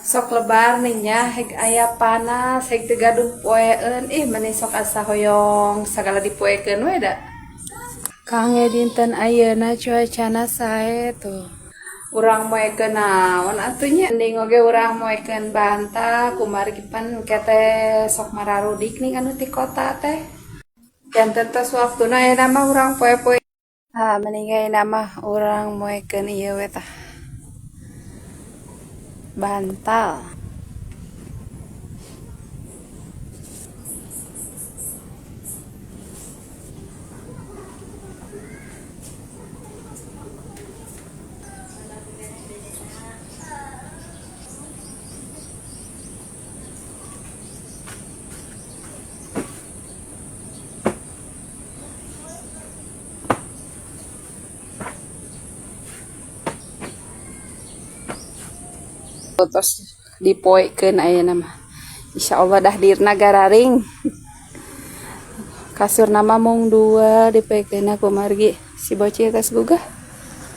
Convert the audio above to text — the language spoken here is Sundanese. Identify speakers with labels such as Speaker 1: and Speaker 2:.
Speaker 1: Sok lebar nih nya, heg aya panas, heg teu gaduh poeeun, ih meni sok asa hoyong sagala dipoekeun we da. Kangge dinten ayeuna cuacana sae tuh. Urang moekeun naon atuh nya, mending oge urang moekeun bantal kumargi pan engke teh sok mararudik ning anu ti kota teh. Janten tos waktuna ayeuna mah urang poe-poe. Ah, mending ayeuna mah urang moekeun ieu we tah. Bantal. Tos dipoekeun ayeuna mah. Insyaallah dah dirna gararing. Kasurna mah mung dua dipoekeunna kumargi si bocil tos gugah.